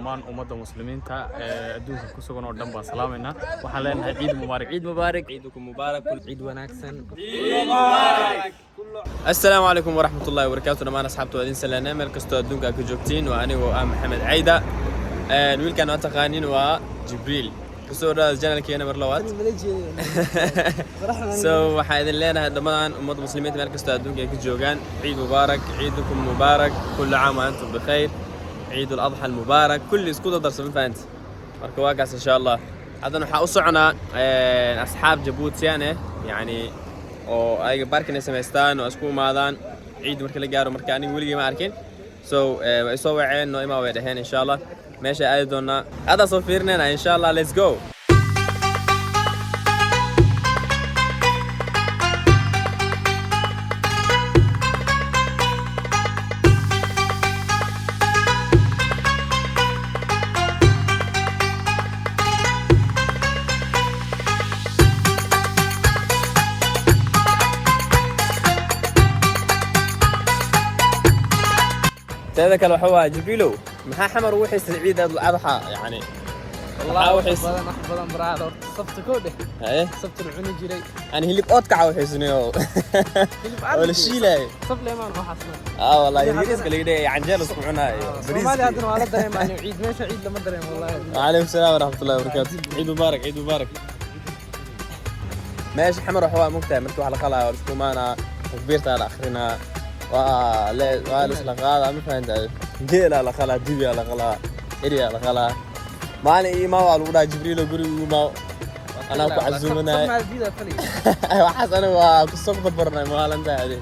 Dhammaan ummadda Muslimiinta ee adduunka ku sugan oo dhan baan salaamaynaa. Waxaan leenahay ciid mubaarak. Ciid mubaarak. Ciidukum mubaarak. Ciid wanaagsan. Asalaamu calaykum waraxmat ullahi wabarakaatu. Dhammaan asxaabta waa idin salaanaa meel kastoo adduunka aad ka joogtiin. Waa anigoo ah Maxamed Cayda. Wiilkan waa taqaanin, waa Jibriil. Kusoo dhawaada channelkeena mar labaad. So waxaan idin leenahay dhammaan ummadda Muslimiinta meel kastoo adduunka ay ka joogaan, ciid mubaarak. Ciidukum mubaarak, kullu caam wa antum bikhayr, ciid aladxa almubaarak. Kulli isku dardarsa, ma fahanti? Marka waa kaas, insha Allah. Haddana waxaa u soconaa asxaab Jabuutiyan eh, yacni oo ayaga parking ay samaystaan oo isku imaadaan ciid marka la gaaro. Marka aniga weligay ma arkin, so way soo waceen, noo imaa way dhaheen. Insha Allah meesha aadi doonaa, haddaa soo fiirinayna, insha Allah. Let's go. Teeda kale waxa waa, Jibriilow, maxaa Xamar ugu xiistay ciid adxa yani? Maxaa u wax xiis badan, wax badan baraada horta sabta koo dheh. Haye. Sabta la cuni jiray. Ani hilib oodkaca u xiisnay oo Hilib oo la shiilay. Sab leemaan waxaasna. Ah wallahi, yariiska laga dhigay canjeero isku cunaayo. Soomaaliya haddana waa la dareemaa ciid, meesha ciid lama dareemo wallahi. وعليكم السلام ورحمة الله وبركاته. عيد مبارك، عيد مبارك. ماشي، xamar waxa waa mogtahay markii wax la qalaayo waa la isku imaanaa, takbiirtaa la akhrinaa, waa la isla qaadaa, ma fahantahay? Geelaa la qalaa, dibiyaa la qalaa, eriyaa la qalaa. Maalin ii imaa waa lagu dhahaa, Jibriilo, guriga igu imaa, anaa ku casuumanaya. Waxaas aniga waa kusoo barbarnay maalintaadi.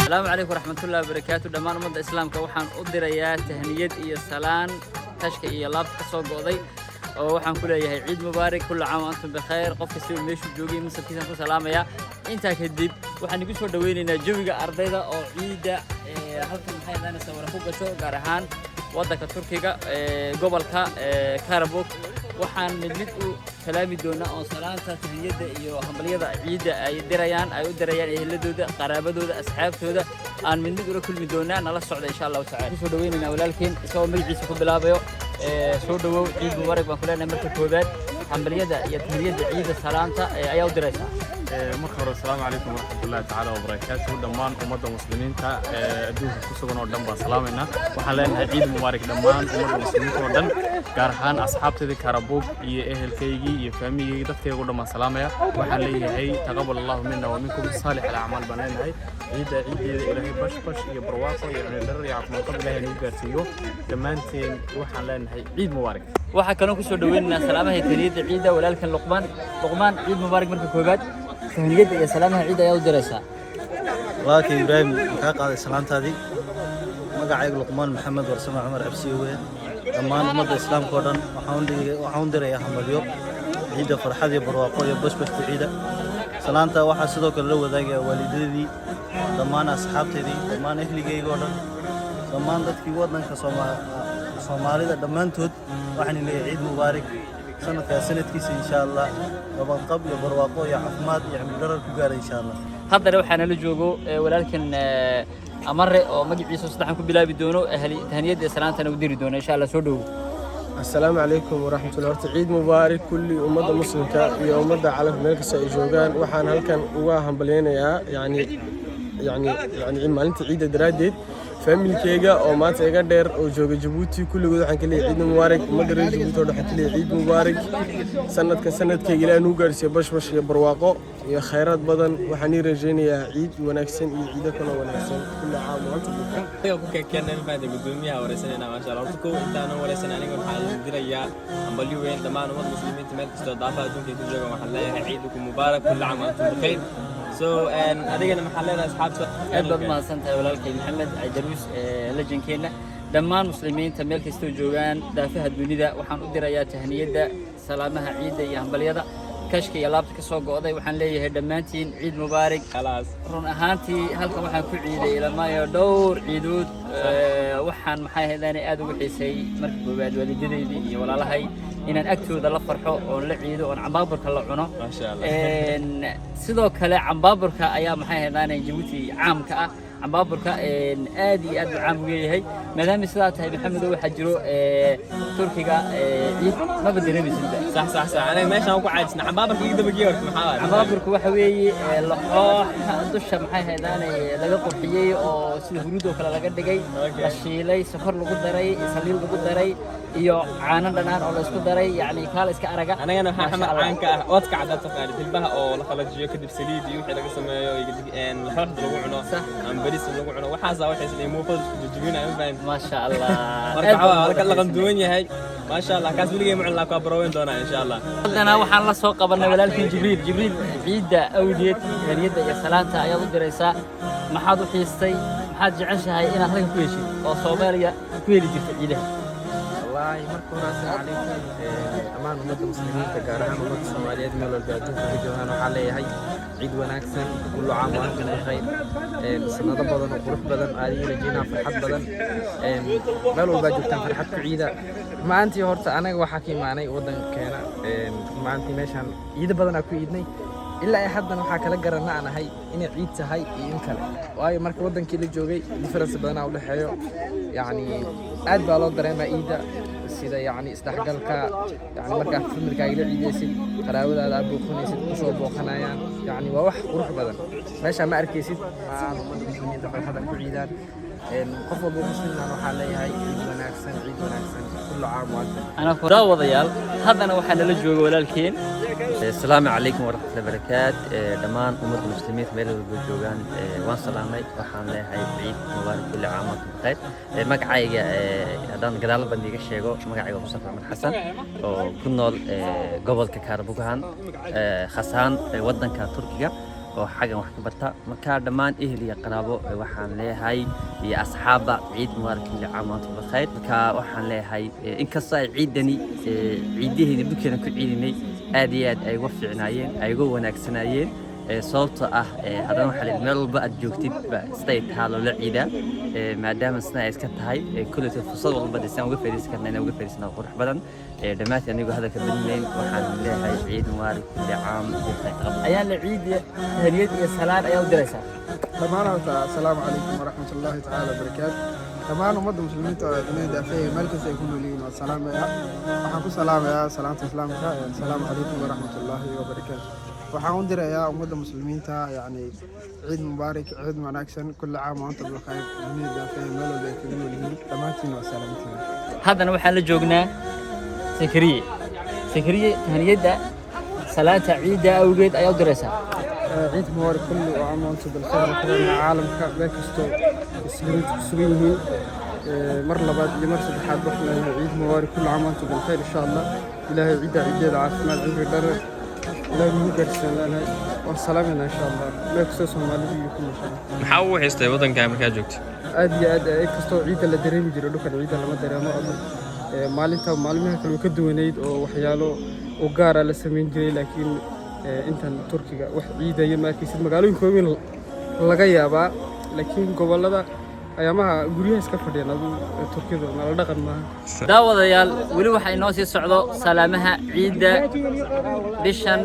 Asalaamu calaykum waraxmatullahi wabarakaatu. Dhammaan ummadda Islaamka waxaan u dirayaa tahniyad iyo salaan tashka iyo laabta ka soo go'day, oo waxaan ku leeyahay ciid mubaarak, kullu caam wa antum bikhayr. Qof kasta oo meeshuu joogay masabkiisaan ku salaamayaa. Intaa kadib waxaan igu soo dhaweynaynaa jawiga ardayda oo ciidda halkan maxay ahaanaysaa sawira ku gasho, gaar ahaan waddanka Turkiga, gobolka Karabuk. Waxaan mid mid u salaami doonaa oo salaanta tahniyadda iyo hambalyada ciidda ay dirayaan, ay u dirayaan eheladooda, qaraabadooda, asxaabtooda, aan mid mid ula kulmi doonaa. Nala socda, insha Allahu tacala. Kusoo dhaweynaynaa walaalkeen isagoo magaciisa ku bilaabayo. Soo dhawow, ciid mubaarak baan ku leenahay. Marka koowaad hambalyada iyo tahniyadda ciidda salaanta ayaa u diraysaa. Marka hore asalaamu calaykum waraxmatullahi tacaala wabarakaatu. Dhammaan ummadda Muslimiinta ee adduunka ku sugan oo dhan baan salaamaynaa. Waxaan leenahay ciid mubaarak dhammaan ummadda Muslimiinta oo dhan, gaar ahaan asxaabtayda Karabuug iyo ehelkaygii iyo faamigaygii, dadkayga oo dhan baan salaamaya. Waxaan leeyahay taqabal Allahu mina wa minkum saalix alacmaal baan leenahay. Ciidda ciiddeeda Ilaahay bash bash iyo barwaaqo iyo cimri dharar iyo caafimaad qab Ilaahay nagu gaarsiiyo dhammaanteen. Waxaan leenahay ciid mubaarak. Waxaa kaloo kusoo dhaweynaynaa salaamaha iyo tahniyadda ciidda walaalkan Luqmaan. Luqmaan, ciid mubaarak. Marka koowaad tahniyadda iyo salaamaha ciidda ayaa u diraysaa. Walaalkay Ibraahim, kaa qaaday salaantaadii. Magacayga Luqmaan Maxamed Warsame Cumar Cabsiye weyn. Dhammaan ummadda Islaamka oo dhan waxaan u dirayaa hambalyo ciidda, farxad iyo barwaaqo iyo bashbashta ciida. Salaanta waxaa sidoo kale la wadaagayaa waalidadii, dhammaan asxaabteydii, dhammaan ehligayga oo dhan, dhammaan dadkii waddanka Soomaalida dhammaantood. Waxaan leeyahay ciid mubaarak. Sanadkaas sanadkiisa, insha Allah, nabadqab iyo barwaaqo iyo caafimaad iyo cimri dharar ku gaara, insha Allah. Haddana waxaa nala joogo walaalkan Amare oo magaciisa saddexan ku bilaabi doono, tahniyadda iyo salaantana u diri doono, insha Allah. Soo dhowow. Asalaamu calaykum waraxmatullahi. Horta ciid mubaarak kulli ummadda Muslimka iyo ummadda caalamka meel kasta ay joogaan. Waxaan halkan uga hambalyaynayaa yani maalinta ciidda daraaddeed faamilkeyga oo maanta iga dheer oo jooga Jabuuti. Kulligood waxaan ka leeyahay ciid mubaarak. Ummadda reer Jabuuti oo dhan waxaan ka leeyahay ciid mubaarak. Sanadkan sanadkeyga Ilaahay nuu gaarsiiyo bashbash iyo barwaaqo iyo khayraad badan. Waxaan ii rajaynayaa ciid wanaagsan iyo ciido kaloo wanaagsan. Kulli caam wa antum bikhayr. Aniga ku keenay, ma fahanteen? Gudoomiyaha wareysanayna, maasha Allah. Horta kow intaanan wareysan aniga waxaa idin dirayaa hambalyo weyn dhammaan ummadda Muslimiinta meel kastoo daafaha adduunka ay ku joogaan. Waxaan leeyahay ciidukum mubaarak, kulli caam wa antum bikhayr. So adigana maxaa leedahay asxaabta? Aad baad u mahadsan tahay, walaalkay Maxamed Caydaruus ee lejankeenna. Dhammaan muslimiinta meel kastoo joogaan daafaha dunida waxaan u dirayaa tahniyadda, salaamaha ciidda iyo hambalyada kashka iyo laabta ka soo go'day. Waxaan leeyahay dhammaantiin ciid mubaarak. Khalaas. Run ahaantii halkan waxaan ku ciiday ilamaayo dhowr ciidood. Waxaan maxay ahaydane aad ugu xiisay marka koowaad waalidadeydii iyo walaalahay inaan agtooda la farxo oon la ciido oon cambaaburka la cuno. Maasha Allah. Sidoo kale cambaaburka ayaa maxay ahaydane Jabuuti caamka ah. Cambaaburka aad iyo aad buu caam ugu leeyahay. Maadaama sidaa tahay, Maxamedow, waxaa jiro Turkiga ciid maba dareemaysidba. Sax, aniga meeshaan ku caajisna cambaabarka iga daba geey horta, maxaa waaye? Cambaaburku waxa weeye laxoox dusha maxay haydaane laga qurxiyey oo sida huruud oo kale laga dhigay, la shiilay, sokor lagu daray, saliid lagu daray iyo caano dhanaan oo la isku daray, yacni kaala iska araga. Anagana waxaa Maasha xamar Allah. caan ka ah oodka cadda, taqaani, dilbaha oo la qalajiyo, kadib saliid iyo wixii laga sameeyo iyo laxooxda lagu cuno ama bariis lagu cuno. Waxaasaa waxay isleeyihiin muufada isku jijibinaya, ma fahanti? Maasha Allah. Marka Aad waxaa baan waa la ugu dhaqan duwan yahay, maasha Allah. Kaas weligay ma cun, laakiin waa barooweyn doonaa insha Allah. Haddana waxaan la soo qabanay walaalkii Jibriil. Jibriil, ciidda awgeed tahniyadda iyo salaanta ayaad u diraysaa. Maxaad u xiistay? Maxaad jeceshahay inaad halkan ku heshid oo Soomaaliya ku heli jirta ciidaha? Wallaahi, marka hore assalaamu calaykum. Dhammaan ummadda muslimiinta, gaar ahaan ummadda Soomaaliyeed meel walba adduunka ka joogaan, waxaa leeyahay ciid wanaagsan, kullu caam wa antum bikhayr. Sanado badan oo qurux badan aad ii rajeynaa, farxad badan. Meel walbaa joogtaan farxad ku ciida. Maantii horta anaga waxaa ka imaanay waddankeena. Maantii meeshaan ciido badanaa ku iidnay, ilaa ay haddana waxaa kala garana aan ahay inay ciid tahay iyo in kale, waayo marka waddankii la joogay difference badanaa u dhexeeyo. Yacni aad baa loo dareemaa ciidda, sida yacni isdhexgalka, yacni markaa familkaaga la ciidaysid, qaraabadaada aad booqanaysid, kusoo booqanayaan, yacni waa wax qurux badan meeshaa ma arkaysid. Ummadda muslimiinta farxada ku ciidaan. Qof walba muslimna waxaa leeyahay ciid wanaagsan, ciid wanaagsan, kullu caam wa antum. Anaa daawadayaal, haddana waxaa nala jooga walaalkeen. Asalaamu calaykum waraxmatullahi barakaat. Dhammaan ummadda muslimiinta meel walba joogaan waan salaamay. Waxaan leeyahay ciid mubaarak, kulli caam wa antum bikhayr. Magacayga haddaan gadaal bandiga sheego, magacayga waa Mustafa Axmed Xasan oo ku nool gobolka Kaarabugahan, khaas ahaan waddanka Turkiga, oo xaggan wax ka barta. Marka dhammaan ehel iyo qaraabo waxaan leeyahay iyo asxaabba ciid mubaarak, kulli caam wa antum bikhayr. Marka waxaan leeyahay inkastoo ay ciidani ciidaheena dhulkeena ku ciidinay aad iyo aad ay uga fiicnaayeen, ay uga wanaagsanaayeen, sababtoo ah haddana waxaa la yidhi meel walba aad joogtid ba siday tahaa loola ciidaa. Maadaama sida ay iska tahay, kulleto fursad walba dee sidaan uga faa'iidaysan karna inaan uga faa'iidaysano qurux badan. Dhammaantiin anigoo hadalka badinayn, waxaan leeyahay ciid mubaarak, kulli caam bikhayr taqabbal. Ayaa la ciid tahniyad iyo salaan ayaa u diraysaa. Dhammaan horta assalaamu calaykum waraxmat ullaahi tacaala wabarakaatu. Dhammaan ummadda muslimiinta oo dunida daafeeya meel kasta ay ku nool yihiin waa salaamaya. Waxaan ku salaamayaa salaamta islaamka, assalaamu calaykum waraxmat ullaahi wabarakaatu. Waxaan u dirayaa ummadda muslimiinta yacni ciid mubaarak, ciid wanaagsan, kulli caam wa antum bikhayr. Dunida daafeeya meel walba ay kaga nool yihiin, dhammaantiin waa salaamtiin. Haddana waxaan la joognaa Sakariye. Sakariye, tahniyadda salaanta ciidda awgeed ayaa u diraysaa. Ciid mubaarak, kulli caam wa antum bilkhayr. Waxaan caalamka meel kastoo muslimiintu ku sugan yihiin mar labaad iyo mar saddexaad waxaan leeyahay ciid mubaarak, kulli caam wa antum bilkhayr. Insha Allah Ilaahay ciidda ciideeda caafimaad, cimri dherer Ilaahay nagu gaarsiin leenahay. Waan salaamayna insha Allah meel kastoo Soomaalidu iyo ku nooshahay. Maxaa ugu xiistay waddankaa markaa joogto? Aad iyo aad, inkastoo ciidda la dareemi jiray, dhulkan ciidda lama dareemo. Ama maalinta maalmaha kale way ka duwanayd oo waxyaalo u gaara la samayn jiray, laakiin intan Turkiga wax ciidaya ma arkaysid. Magaalooyinka waaweyn laga yaabaa, laakiin gobollada ayaamaha guryaha iska fadhiyaan. Adu Turkida nala dhaqan maaha. Daawadayaal, weli waxaa inoo sii socdo salaamaha ciidda bishan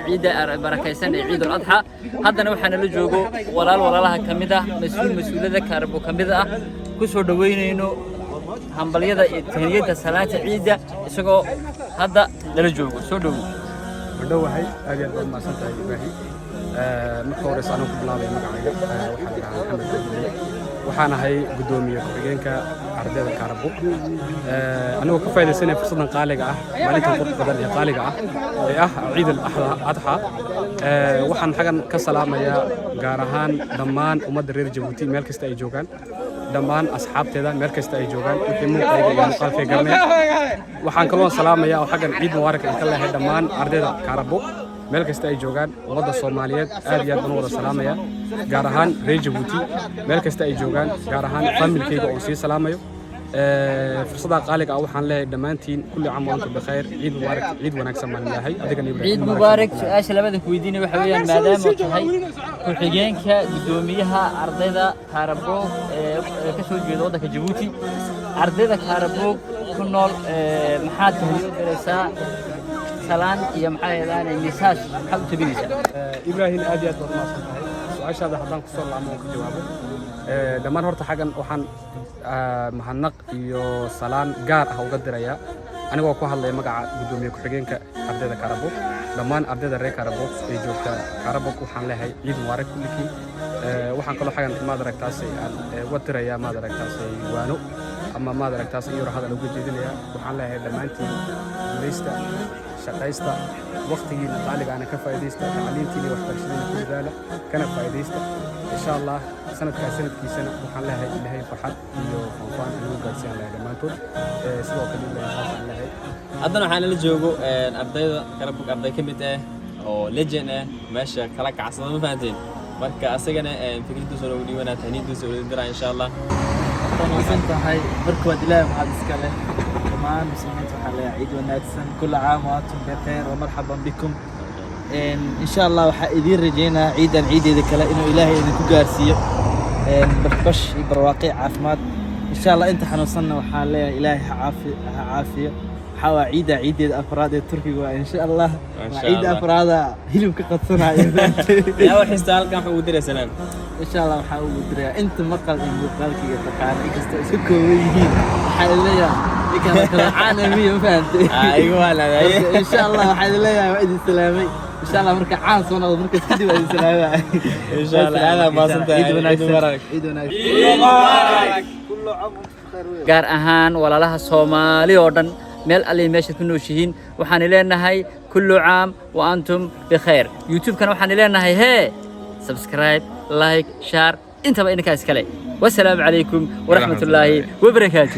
ciidda barakaysan ee Ciidul Adxa. Haddana waxaa nala joogo walaal walaalaha ka mid ah, mas-uul mas-uulada Kaarbo ka mid ah. Ku soo dhoweynayno hambalyada iyo tahniyadda salaanta ciidda isagoo hadda nala joogo. Soo dhowow. Madhowahay, aad iyo aad baad mahadsan tahay, Ibraahim. Marka horeysa anoo ku bilaabaya magacayga, waxaa la dhahaa Maxamed Cabdille. Waxaan ahay guddoomiye ku-xigeenka ardayda Kaarabo. Anigoo ka faaidaysanaya fursaddan qaaliga ah, maalintan qurux badan ee qaaliga ah ee ah Ciid al Adxa, waxaan xagan ka salaamayaa gaar ahaan dhammaan ummadda reer Jabuuti meel kasta ay joogaan, dhammaan asxaabteeda meel kasta ay joogaan, wixii muuqayga iyo muuqaalkay garanaya. Waxaan kaloo salaamayaa oo xaggan ciid mubaarak ay ka leeyahay dhammaan ardayda Kaarabo. Meel kasta ay joogaan ummadda Soomaaliyeed aad iyo aad baan u wada salaamaya, gaar ahaan reer Jabuuti meel kasta ay joogaan, gaar ahaan familkayga oon sii salaamayo. Fursadda qaaliga ah waxaan leeyahay dhammaantiin kulli caam wa antum bikhayr, ciid mubaarak, ciid wanaagsan baan leeyahay adigana, Ibrahim. Ciid mubaarak. Su-aasha labada ku weydiinaya waxa weeyaan, maadaama tahay ku-xigeenka guddoomiyaha ardayda Kaaraboog ee ka soo jeeda waddanka Jabuuti, ardayda Kaaraboog ku nool maxaad tahliyo diraysaa, salaan iyo maxaa yeelaanay message maxaad u tabinaysaa? Ibrahim, aad iyo aad baad umahadsan tahay. Su-aashaada haddaan kusoo laamo oon ka jawaabo, dhammaan horta xaggan waxaan mahadnaq iyo salaan gaar ah uga dirayaa, anigoo ku hadlaya magaca guddoomiye ku-xigeenka ardayda Karabog, dhammaan ardayda reer Karabog ee joogta Karabog. Waxaan leeyahay ciid mubaarak kulligiin. Waxaan kaloo xaggan maad aragtaasay aan uga dirayaa, maad aragtaasay, waano ama maad aragtaas iyo hadal uga jeedinaya. Waxaan leeyahay dhammaantiin guulaysta, shaqaysta, waqtigiina qaaliga ana ka faa'iidaysta, tacliintiina iyo waxbarashadiina ku dadaala, kana faa'iidaysta. Insha Allah sanadkaas sanadkiisana waxaan leeyahay Ilaahay farxad iyo faanfaan inuu gaarsiiyaan leeyahay dhammaantood. Sidoo kale Ibrahim, saasaan leeyahay. Haddana waxaa nala joogo ardayda Karabug, arday ka mid ah oo legend ah, meesha kala kacsada, ma fahanteen? Marka asagana fikradiisa noogu dhiibanaa, tahniidiisa ugu diraa insha Allah. Wanaagsan tahay. Marka waad Ilaahay maxaad iska leh. Dhammaan muslimiinta waxaa leeyahay ciid wanaagsan, kulla caam wa antum bikhayr wa marxaban bikum. Insha Allah waxaa idiin rajaynayaa ciidan ciideeda kale inuu Ilaahay idinku gaarsiiyo bashbash iyo barwaaqo, caafimaad insha Allah. Inta xanuunsanna waxaa leeyahay Ilaahay ha caafiyo. Waxaa waa ciidda ciideeda afraad ee Turkiga waa insha Allah, waa Masha ciidda Allah. afraada hilibka qadsanaayo. Yaa waxista halkan wuxuu ugu diray salaan? Insha Allah waxaa ugu dirayaa inta maqal iyo muuqaalkayga taqaana, inkastoo isku kooban yihiin. Waxaa idin leeyahay ninkaan kala caan amiya, ma fahantay? Ah, igu walaalahay. Marka insha Allah waxaa idin leeyahay waa idin salaamay. Insha Allah marka caan soo noqdo, markaas kadib waa idin salaamay. Insha Allah, aad aad mahadsantahay. Ciid Ciid wanaagsan. mubaarak. Ciid wanaagsan. Gaar ahaan walaalaha Soomaali oo dhan meel alli meeshaad ku nooshihiin, waxaan leenahay kullu caam wa antum bikhayr. YouTube-kana waxaan leenahay hee subscribe, like, share, intaba idinkaa iskale. Wasalaamu calaykum waraxmatullaahi wabarakaatu.